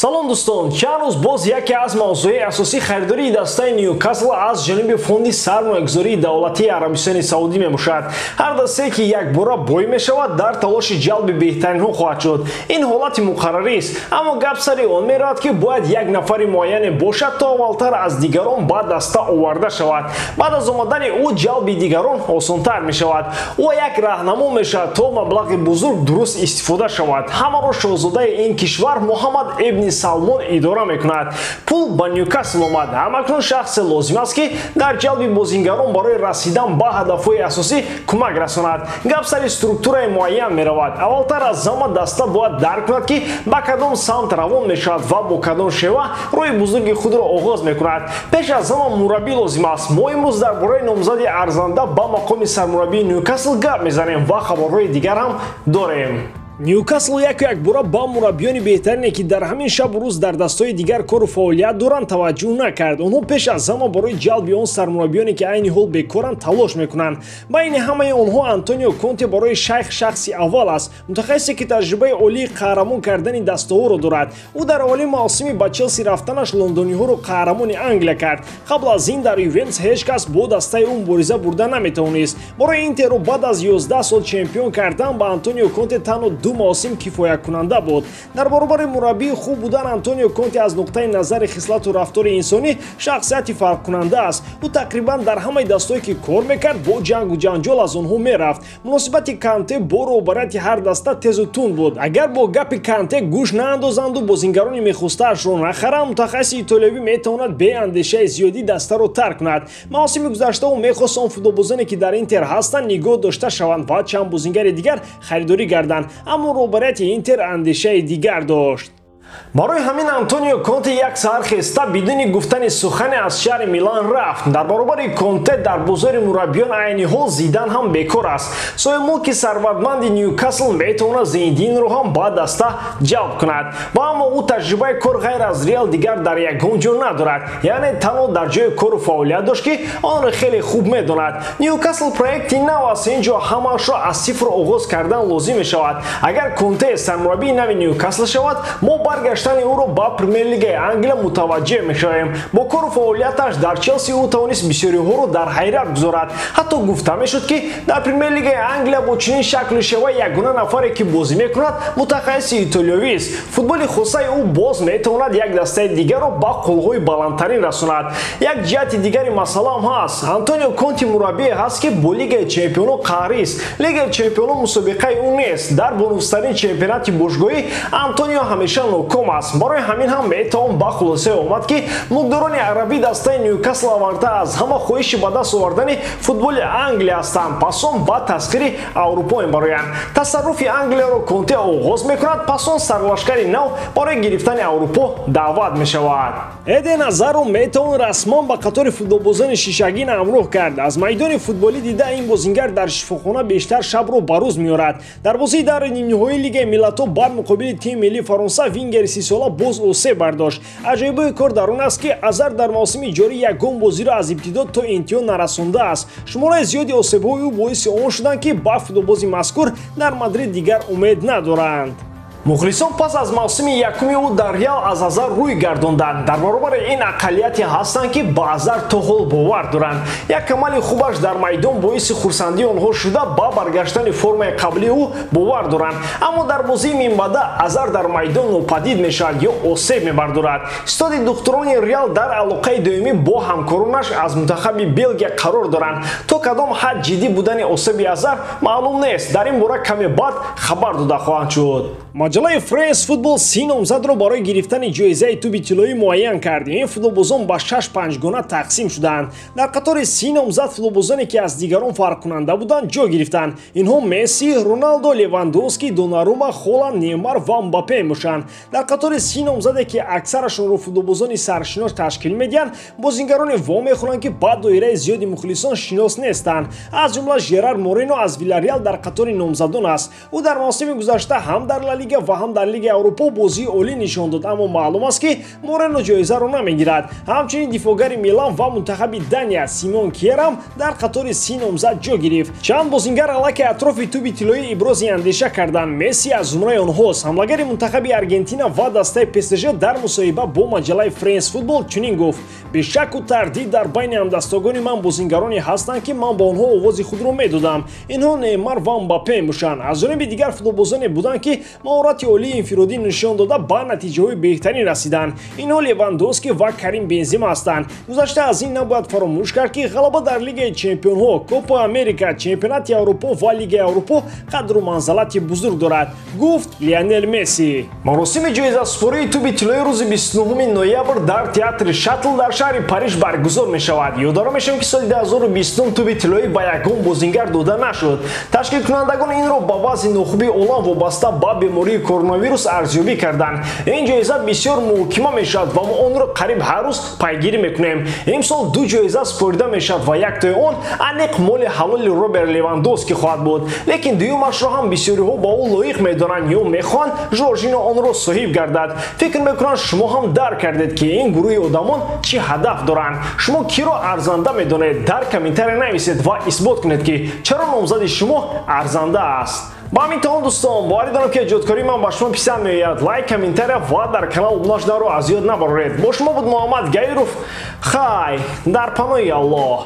Салом дӯстон, чанд рӯз боз яке аз мавзӯи асосии харидории дастаи Ньюкасл аз ҷониби фонди сармоягузории давлатии Арабистони Саудӣ мебошад. Ҳар дастае ки якбора бой мешавад, дар талоши ҷалби беҳтаринҳо хоҳад шуд. Ин ҳолати муқаррарист, аммо гап сари он меравад, ки бояд як нафари муайяне бошад, то аввалтар аз дигарон ба даста оварда шавад. Баъд аз омадани ӯ ҷалби дигарон осонтар мешавад. Ӯ як раҳнамо мешавад, то маблағи бузург дуруст истифода шавад. Ҳамаро шоҳзодаи ин кишвар Муҳаммад ибни Салмон идора мекунад. Пул ба Ньюкасл омад. Ҳамакнун шахсе лозим аст, ки дар ҷалби бозингарон барои расидан ба ҳадафҳои асосӣ кӯмак расонад. Гап сари структураи муайян меравад. Аввалтар аз ҳама даста бояд дарк кунад, ки ба кадом самт равон мешавад ва бо кадом шева роҳи бузурги худро оғоз мекунад. Пеш аз ҳама мураббӣ лозим аст. Мо имрӯз дар бораи номзади арзанда ба мақоми сармураббии Ньюкасл гап мезанем ва хабарҳои дигар ҳам дорем. Ньюкасл яку якбора ба мураббиёни беҳтарине, ки дар ҳамин шабу рӯз дар дастҳои дигар кору фаъолият доранд, таваҷҷӯҳ накард. Онҳо пеш аз ҳама барои ҷалби он сармураббиёне, ки айни ҳол бекоранд, талош мекунанд. Байни ҳамаи онҳо Антонио Конте барои шайх шахси аввал аст, мутахассисе, ки таҷрибаи олии қаҳрамон кардани дастаҳоро дорад. Ӯ дар аввали мавсими ба Челси рафтанаш лондониҳоро қаҳрамони Англия кард. Қабл аз ин дар Ювентус ҳеҷ кас бо дастаи ӯ мубориза бурда наметавонист. Барои Интерро баъд аз 11 сол чемпион кардан ба Антонио Конте танҳо 2 мавсим кифоякунанда буд. Дар баробари мураббии хуб будан, Антонио Конте аз нуқтаи назари хислату рафтори инсонӣ шахсияти фарқкунанда аст. Ӯ тақрибан дар ҳамаи дастое, ки кор мекард, бо ҷангу ҷанҷол аз онҳо мерафт. Муносибати Канте бо роҳбарияти ҳар даста тезу тунд буд. Агар бо гапи Канте гӯш наандозанду бозингарони мехостаашро нахаранд, мутахассиси итолиёвӣ метавонад беандешаи зиёдӣ дастаро тарк кунад. Мавсими гузашта ӯ мехост он футболбозоне, ки дар Интер ҳастанд, нигоҳ дошта шаванд ва чанд бозингари дигар харидорӣ гарданд, аммо роҳбарияти Интер андешаи дигар дошт. Барои ҳамин Антонио Конте як саҳар хеста бидуни гуфтани сухане аз шаҳри Милан рафт. Дар баробари Конте дар бозори мураббиён айни ҳол Зидан ҳам бекор аст. Соҳибмулки сарватманди Ньюкасл метавонад Зинединро ҳам ба даста ҷалб кунад. Ва аммо ӯ таҷрибаи кор ғайр аз Реал дигар дар ягон ҷо надорад, яъне танҳо дар ҷои кору фаъолият дошт, ки онро хеле хуб медонад. Ньюкасл проекти нав аст, ин ҷо ҳамаашро аз сифр оғоз кардан лозим мешавад. Агар Конте сармураббии нави Ньюкасл шавад, мо баргаштани ӯро ба Премер-лигаи Англия мутаваҷҷеҳ мешавем. Бо кору фаъолияташ дар Челси ӯ тавонист бисёриҳоро дар ҳайрат гузорад. Ҳатто гуфта мешуд, ки дар Премер-лигаи Англия бо чунин шаклу шева ягона нафаре, ки бозӣ мекунад, мутахассиси итолиёвист. Футболи хосаи ӯ боз метавонад як дастаи дигарро ба қулҳои баландтарин расонад. Як ҷиҳати дигари масъала ҳам ҳаст. Антонио Конте мураббие ҳаст, ки бо Лигаи чемпионо қаҳрист. Лигаи чемпионо мусобиқаи ӯ нест. Дар бонуфузтарин чемпионати бошгоҳӣ Антонио ҳамеша ноком аст. Барои ҳамин ҳам метавон ба хулосае омад, ки мулкдорони арабӣ дастаи Ньюкасл аввалтар аз ҳама хоҳиши ба даст овардани футболи Англия ҳастанд, пас он ба тасхири Аврупо мебароянд. Тасарруфи Англияро Конте оғоз мекунад, пас он сарлашкари нав барои гирифтани Аврупо даъват мешавад. Эден Азарро метавон расман ба қатори футболбозони шишагин ҳамроҳ кард. Аз майдони футболӣ дида ин бозингар дар шифохона бештар шабро ба рӯз меорад. Дар бозии даври нимниҳоии Лигаи миллатҳо бар муқобили тими миллии Фаронса вингери 30сола боз осеб бардошт. Аҷоибои кор дар он аст, ки Азар дар мавсими ҷорӣ ягон бозиро аз ибтидо то интиҳо нарасондааст. Шумораи зиёди осебҳои ӯ боиси он шуданд, ки ба футболбози мазкур дар Мадрид дигар умед надоранд. Мухлисон пас аз мавсими якуми ӯ дар Реал аз Азар рӯй гардонданд. Дар баробари ин ақаллияте ҳастанд, ки ба Азар то ҳол бовар доранд. Як камали хубаш дар майдон боиси хурсандии онҳо шуда, ба баргаштани формаи қаблии ӯ бовар доранд. Аммо дар бозии минбаъда Азар дар майдон нопадид мешавад ё осеб мебардорад. Истоди духтурони Реал дар алоқаи доимӣ бо ҳамкоронаш аз мунтахаби Белгия қарор доранд. То кадом ҳад ҷиддӣ будани осеби Азар маълум нест. Дар ин бора каме баъд хабар дода хоҳанд шуд. Маҷаллаи France Football 30 номзадро барои гирифтани ҷоизаи туби тиллоӣ муайян кард. Ин футболбозон ба 6 панҷгона тақсим шуданд. Дар қатори 30 номзад футболбозоне, ки аз дигарон фарқкунанда буданд, ҷо гирифтанд. Инҳо Месси, Роналдо, Левандовски, Донарума, Холанд, Неймар ва Мбаппе мебошанд. Дар қатори 30 номзаде, ки аксарашонро футболбозони саршинос ташкил медиҳанд, бозингароне вомехӯранд, ки ба доираи зиёди мухлисон шинос нестанд. Аз ҷумла Жерар Морено аз Вилареал дар қатори номзадон аст. Ӯ дар мавсими гузашта ҳам дар Ла Лига ва ҳам дар Лигаи Аврупо бозии олӣ нишон дод, аммо маълум аст, ки Морено ҷоизаро намегирад. Ҳамчунин дифоъгари Милан ва мунтахаби Дания Симон Кьер ҳам дар қатори 30 номзад ҷо гирифт. Чанд бозингар аллакай атрофи тӯби тиллоӣ ибрози андеша карданд. Месси аз зумраи онҳост. Ҳамлагари мунтахаби Аргентина ва дастаи ПСЖ дар мусоҳиба бо маҷаллаи Френс Футбол чунин гуфт: «Бешаку тардид, дар байни ҳамдастогони ман бозингароне ҳастанд, ки ман ба онҳо овози худро медодам. Инҳо Неймар ва Мбаппе мебошанд. Аз ҷониби дигар, футболбозоне буданд, ки маҳорати олии инфиродӣ нишон дода, ба натиҷаҳои беҳтарин расиданд. Инҳо Левандовски ва Карим Бензима ҳастанд. Гузашта аз ин, набояд фаромӯш кард, ки ғалаба дар Лигаи Чемпионҳо, Копа Америка, Чемпионати Аврупо ва Лигаи Аврупо қадру манзалати бузург дорад», гуфт Лионел Месси. Маросими ҷоизасупории тӯби тиллои рӯзи 29 ноябр дар театри Шатл дар шаҳри Париж баргузор мешавад. Ёдовар мешавем, ки соли 2020 тӯби тиллоӣ ба ягон бозингар дода нашуд. Ташкилкунандагон инро ба вазъи нохуби олам вобаста ба бемории коронавирус арзёбӣ карданд. Ин ҷоиза бисёр муҳокима мешавад ва мо онро қариб ҳар рӯз пайгирӣ мекунем. Имсол ду ҷоиза супорида мешавад ва яктои он аниқ моли ҳалоли Роберт Левандовски хоҳад буд, лекин дуюмашро ҳам бисёриҳо ба ӯ лоиқ медонанд ё мехоҳанд Жоржино онро соҳиб гардад. Фикр мекунам, шумо ҳам дарк кардед, ки ин гурӯҳи одамон чӣ ҳадаф доранд. Шумо киро арзанда медонед? Дар комментария нависед ва исбот кунед, ки чаро номзади шумо арзанда аст. Ба ҳамин тамом, дӯстон. Боварӣ дорам, ки эҷодкории ман ба шумо писанд меояд. Лайк, комментария ва дар канал обуна шуданро аз ёд набароред. Бо шумо буд Муҳаммад Гаиров. Хай, дар паноҳи Аллоҳ.